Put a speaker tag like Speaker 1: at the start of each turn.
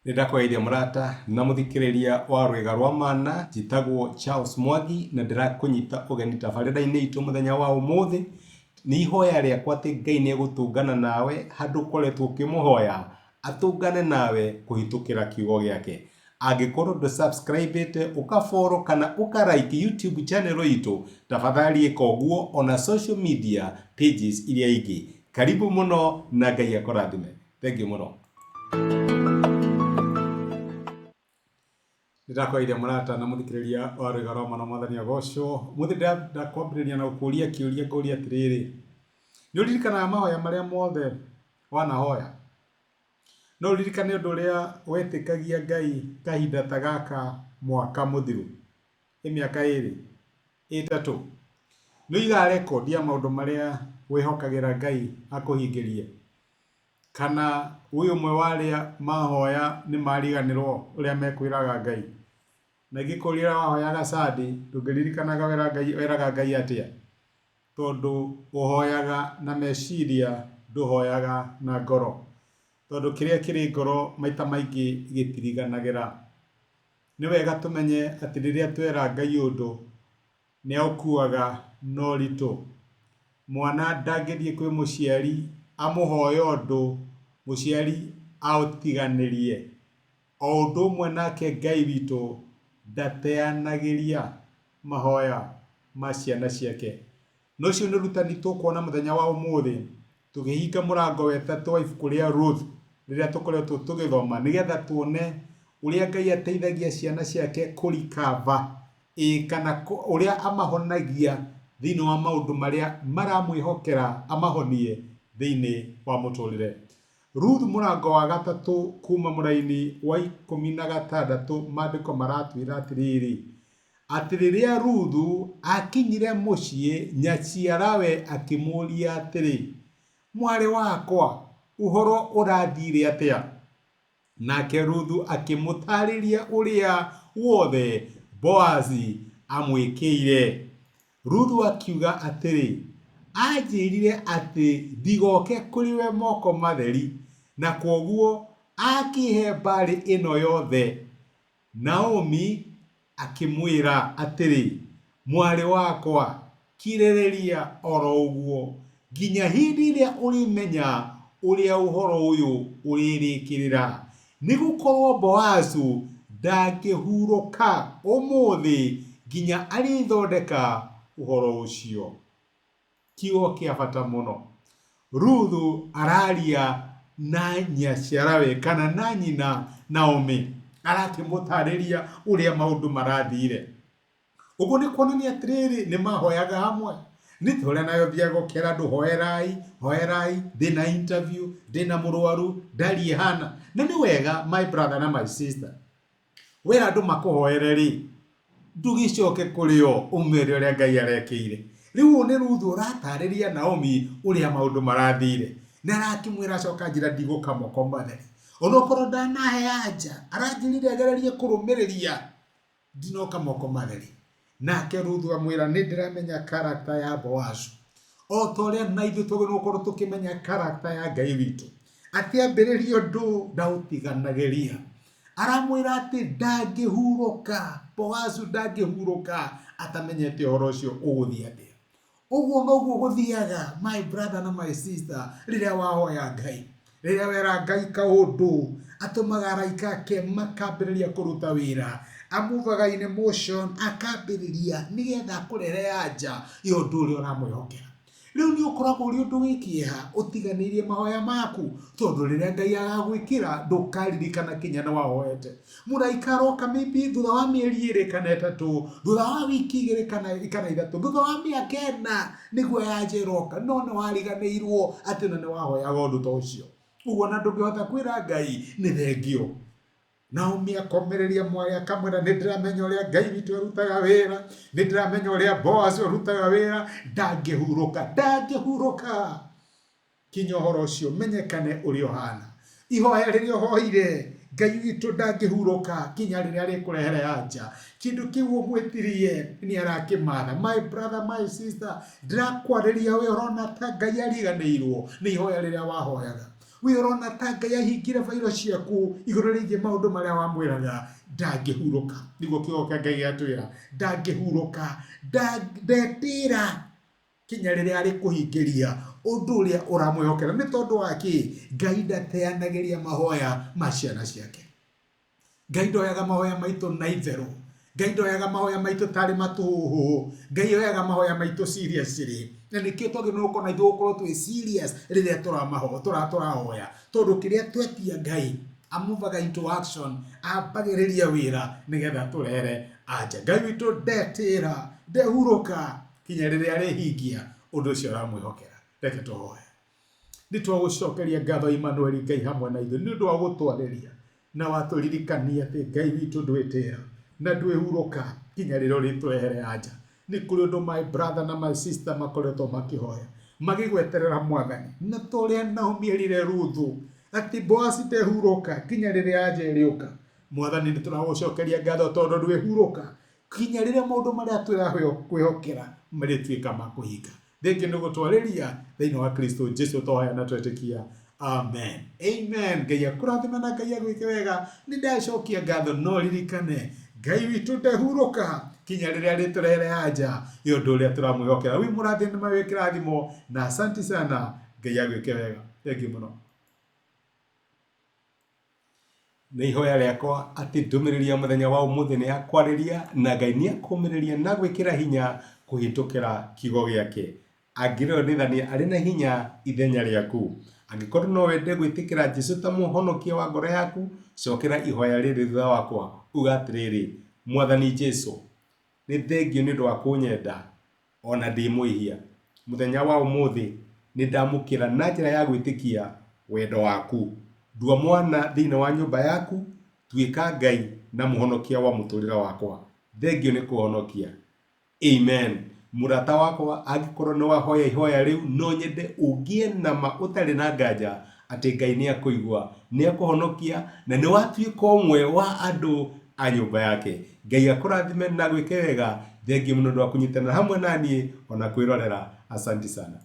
Speaker 1: Nĩ ndakũgeithia mũrata na mũthikĩrĩria wa Rwĩga rwa Mana, njĩtagwo Charles Mwangi na ndĩrakũnyita ũgeni tabarĩra-inĩ itũ mũthenya wa ũmũthĩ. Nĩ ihoya rĩakwa atĩ Ngai nĩ egũtũngana nawe handũ ũkoretwo ũkĩmũhoya, atũngane nawe kũhĩtũkĩra kiugo gĩake. Angĩkorwo ndũ subscribe ĩte, ũka follow kana ũka like YouTube channel itũ, tafadhali ĩka ũguo ona social media pages iria ingĩ. Karibu mũno na Ngai akũrathime. Thengiũ mũno. Nĩndakwaria mũrata na mũthikĩrĩria wa Rwĩga rwa Mana Mwathani agocwo. Mũthĩ ndakwambĩrĩria na gũkũria kĩũria ngũrie atĩrĩrĩ, nĩ ũririkanaga mahoya marĩa mothe wanahoya? No ũririkane ũndũ ũrĩa wetĩkagia Ngai kahinda ta gaka mwaka mũthiru? Ĩ mĩaka ĩrĩ? Ĩtatũ? Nĩ ũigaga rekondi ya maũndũ marĩa wĩhokagĩra Ngai akũhingĩrie? Kana wĩ ũmwe wa arĩa mahoya nĩ mariganĩrwo ũrĩa mekwĩraga Ngai? Na ingĩkũria ũrĩa wahoyaga Sunday, ndũngĩririkanaga weraga Ngai atĩa? Tondũ ũhoyaga na meciria, ndũhoyaga na ngoro. Tondũ kĩrĩa kĩrĩ ngoro maita maingĩ gĩtiriganagĩra. Nĩ wega tũmenye atĩ rĩrĩa twera Ngai ũndũ, Nĩ aũkuaga na ũritũ. Mwana ndangĩthiĩ kwĩ mũciari amũhoe ũndũ, mũciari aũtiganĩrie. O ũndũ ũmwe nake Ngai witũ ndateanagĩria mahoya ma ciana ciake. Na ũcio nĩ ũrutani tũkuona mũthenya wa ũmũthĩ tũkĩhinga mũrango wa ĩtatũ wa ibuku rĩa Ruth rĩrĩa tũkoretwo tũgĩthoma nĩgetha tuone ũrĩa Ngai ateithagia ciana ciake kũ recover ĩĩ kana ũrĩa amahonagia thĩinĩ wa maũndũ marĩa maramwĩhokera amahonie thĩinĩ wa mũtũrĩre. Ruth mũrango wa gatatũ kuma mũraini wa 16 maandĩko maratwĩra atĩrĩrĩ, atĩ rĩrĩa Ruthu aakinyire mũciĩ, nyaciarawe akĩmũũria atĩrĩ, Mwarĩ wakwa, ũhoro ũrathiire atĩa? Nake Ruthu akĩmũtaarĩria ũrĩa wothe Boazi amwĩkĩire. Ruthu akiuga atĩrĩ, Anjĩrire atĩ ndigoke kũrĩ we moko matheri, na kwoguo akĩĩhe mbarĩ ĩno yothe. Naomi akĩmwĩra atĩrĩ, Mwarĩ wakwa, kirĩrĩria o ro ũguo, nginya hĩndĩ ĩrĩa ũrĩmenya ũrĩa ũhoro ũyũ ũrĩrĩkĩrĩra, nĩ gũkorũo Boazu ndangĩhurũka ũmũthĩ nginya arĩthondeka ũhoro ũcio. Kiugo kĩa bata mũno. Ruthu araria na nyaciarawe kana na nyina Naomi, arakĩmũtarĩria ũrĩa maũndũ marathire. Ũguo nĩ kuonania atĩrĩrĩ, nĩ mahoyaga hamwe. Nĩ ta ũrĩa nawe ũthiaga ũkera andũ hoerai, hoerai, ndĩna interview, ndĩna mũrwaru, ndariĩ hana. Na nĩ wega my brother na my sister, wera andũ makũhoere rĩ, ndũgĩcoke kũrĩ o ũmere ũrĩa Ngai arekĩire. Rĩu ũyũ nĩ Ruthu ũratarĩria Naomi ũrĩa maũndũ marathire. Na arakĩmwĩra acoka njĩra ndigũka moko matheri. Onokorwo ndanahe anja, aranjĩrire agererie kũrũmĩrĩria ndinoka moko matheri. Nake Ruthu amwĩra nĩ ndĩramenya character ya Boazu. O ta ũrĩa na ithuĩ twagĩrĩirwo gũkorwo tũkĩmenya character ya Ngai witũ. Atĩ ambĩrĩria ũndũ ndaũtiganagĩria. Aramwĩra atĩ ndangĩhurũka, Boazu ndangĩhurũka atamenyete ũhoro ũcio ũgũthiĩ atĩa. Ũguo noguo gũthiaga my brother na my sister rĩrĩa wahoya Ngai. Rĩrĩa wera Ngai kaũndũ, atũmaga araika ake makambĩrĩria kũruta wĩra. Amuvaga in motion, akambĩrĩria nĩgetha akũrehere anja ya ũndũ ũrĩa ũramwĩhokera. Rĩu nĩ ũkoragwo ũrĩ ũndũ wĩ kĩeha ũtiganĩirie mahoya maku, tondũ rĩrĩa Ngai agagwĩkĩra ndũkaririkana kinya nĩ wahoete. Mũraika aroka maybe thutha wa mĩeri ĩrĩ kana ĩtatũ, thutha wa wiki igĩrĩ kana ithatũ, thutha wa mĩaka ĩna nĩguo yanja ĩroka, no nĩ wariganĩirwo atĩ ona nĩ wahoyaga ũndũ ta ũcio. Ũguo ona ndũngĩhota kwĩra Ngai nĩ thengio. Naomi akomereria mwarĩ akamwĩra nĩ ndĩramenya ũrĩa Ngai witũ arutaga wĩra, nĩ ndĩramenya ũrĩa Boaz arutaga wĩra, ndangĩhurũka, ndangĩhurũka kinya ũhoro ũcio ũmenyekane ũrĩa ũhana. Ihoya rĩrĩa ũhoire, Ngai witũ ndangĩhurũka kinya rĩrĩa arĩkũrehere anja. Kĩndũ kĩu ũmwĩtirie nĩ arakĩmatha. My brother, my sister, ndĩrakwarĩria we ũrona ta Ngai ariganĩirwo nĩ ihoya rĩrĩa wahoyaga. We ũrona ta Ngai ahingire bairo ciaku igũrũ rĩgiĩ maũndũ marĩa wamwĩraga, ndangĩhurũka. Nĩguo kiugo kĩa Ngai gĩatwĩra, ndangĩhurũka, ndetĩra kinya rĩrĩa arĩkũhingĩria ũndũ ũrĩa ũramwĩhokera. Nĩ tondũ wa kĩ? Ngai ndateanagĩria mahoya ma ciana ciake. Ngai ndoyaga mahoya maitũ na itherũ. Ngai ndoyaga mahoya maitũ tarĩ matũhũhũ. Ngai oyaga mahoya maitũ seriously. Na nĩkĩo twagĩrĩirwo gũkorwo na ithuĩ gũkorwo twĩ serious rĩrĩa tũrahoya. Tondũ kĩrĩa twetia Ngai, amuvaga into action, ambagĩrĩria wĩra nĩgetha atũrehere anja. Ngai witũ ndetĩra, ndehurũka kinya rĩrĩa arĩhingia ũndũ ũcio aramwĩhokera. Reke tũhoe. Nĩ twagũcokeria ngatho Imanueli Ngai hamwe na ithuĩ nĩ ũndũ wa gũtwarĩria na watũririkania atĩ Ngai witũ ndwĩtĩra na ndwĩhurũka nginya rĩrĩa ũrĩtũrehere anja. Nĩ kũrĩ ũndũ my brother na my sister makoretwo makĩhoya magĩgweterera Mwathani, na ta ũrĩa Naomi erire Ruthu atĩ Boazi ndehurũka nginya rĩrĩa anja ĩrĩũka. Mwathani nĩ tũragũcokeria ngatho tondũ ndwĩhurũka nginya rĩrĩa maũndũ marĩa twĩrakwĩhokera marĩtuĩka ma kũhinga. Thengiũ nĩ gũtwarĩria thĩinĩ wa Kristo Jesu twahoya na twetĩkia. Amen. Amen. Ngai akũrathime na Ngai agwĩke wega. Nĩ ndacokia ngatho no ririkane Ngai witũ ndehurũka kinya rĩrĩa arĩtũrehere anja ya ũndũ ũrĩa tũramwĩhokera. Wĩ mũrathime na wĩ kĩrathimo na asanti sana. Ngai agwĩke wega. Thengiũ mũno. Nĩ ihoya rĩakwa atĩ ndũmĩrĩri ya mũthenya wa ũmũthĩ nĩ yakwarĩria na Ngai nĩ akũmĩrĩria na gwĩkĩra hinya kũhĩtũkĩra kiugo gĩake. Angĩrĩonithania arĩ na hinya ithenya rĩaku. Angĩkorwo no wende gwĩtĩkĩra Jesu ta mũhonokia wa ngoro yaku, cokera ihoya rĩrĩ thutha wakwa. Uga atĩrĩrĩ, Mwathani Jesu, nĩ thengiũ nĩ ũndũ wa kũnyenda o na ndĩ mwĩhia. Mũthenya wa ũmũthĩ nĩ ndamũkĩra na njĩra ya gwĩtĩkia wendo waku. Ndua mwana thĩinĩ wa nyũmba yaku, tuĩka Ngai na mũhonokia wa mũtũrĩre wakwa. Thengiũ nĩ kũhonokia. Amen. Mũrata wakwa, angĩkorwo nĩ wahoya ihoya rĩu, no nyende ũgĩe na ma ũtarĩ na nganja atĩ Ngai nĩ akũigua, nĩ akũhonokia na nĩ watuĩka ũmwe wa andũ a nyũmba yake. Ngai akũrathime na agwĩke wega. Thengiũ mũno nĩ ũndũ wa kũnyitanĩra hamwe na niĩ ona kwĩrorera. Asanti sana.